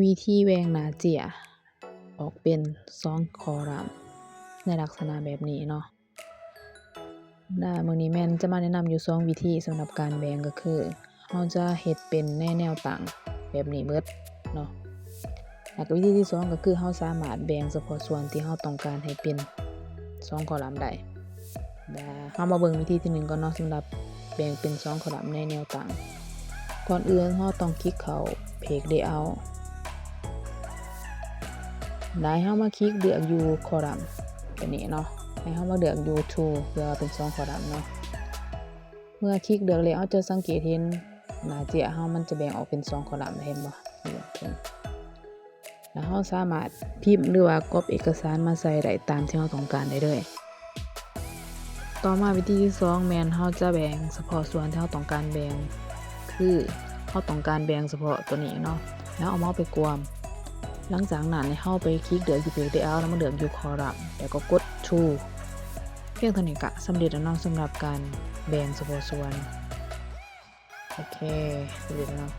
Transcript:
ວິທີແບ່ງໜ້າເຈ້ຍອອກເປັນສອງຄໍລັມໃນລັກສະນະແບບນີ້ເນາະ. ແລະ ມື້ນີ້ແມ່ນຈະມາແນະນຳຢູ່ສອງວິທີສຳລັບການແບ່ງ ກໍຄືເຮົາຈະເຮັດເປັນໃນແນວຕັ້ງແບບນີ້ເໝິດເນາະ. ແລ້ວກໍວິທີທີສອງ ກໍຄືເຮົາສາມາດແບ່ງສະເພາະສ່ວນທີ່ເຮົາຕ້ອງການໃຫ້ເປັນສອງຄໍລັມໄດ້. ແລະ ເຮົາມາເບິ່ງວິທີທີໜຶ່ງກ່ອນເນາະ ສຳລັບແບ່ງເປັນສອງຄໍລັມໃນແນວຕັ້ງ. ກ່ອນອື່ນເຮົາຕ້ອງຄລິກເຂົ້າ Page Layout ແລ້ວເຮົາມາຄລິກເລືອກຢູ່ຄໍລັມຕົວນີ້ເນາະ ໃຫ້ເຮົາມາເລືອກຢູ່ Two ເພື່ອເປັນສອງຄໍລັມເນາະ. ເມື່ອຄລິກເລືອກແລ້ວ ເຮົາຈະສັງເກດເຫັນໜ້າເຈ້ຍເຮົາມັນຈະແບ່ງອອກເປັນສອງຄໍລັມ ເຫັນບໍ່? ແລ້ວເຮົາສາມາດພິມ ຫຼືວ່າກັອບເອກະສານມາໃສ່ໄດ້ຕາມທີ່ເຮົາຕ້ອງການໄດ້ເລີຍ. ຕໍ່ມາວິທີທີສອງ ແມ່ນເຮົາຈະແບ່ງສະເພາະສ່ວນທີ່ເຮົາຕ້ອງການແບ່ງ ຄືເຮົາຕ້ອງການແບ່ງສະເພາະຕົວນີ້ເນາະ ແລ້ວເອົາເມົາສ໌ໄປກວມ. ຫຼັງຈາກນັ້ນໃຫ້ເຮົາໄປຄລິກເລືອກຢູ່ Page Layout ແລ້ວມາເລືອກຢູ່ຄໍລັມ ແລ້ວກໍກົດ Two. ພຽງເທົ່ານີ້ກະສຳເລັດແລ້ວເນາະ ສຳລັບການແບ່ງສະເພາະສ່ວນ. ໂອເຄ ສຳເລັດແລ້ວເນາະ.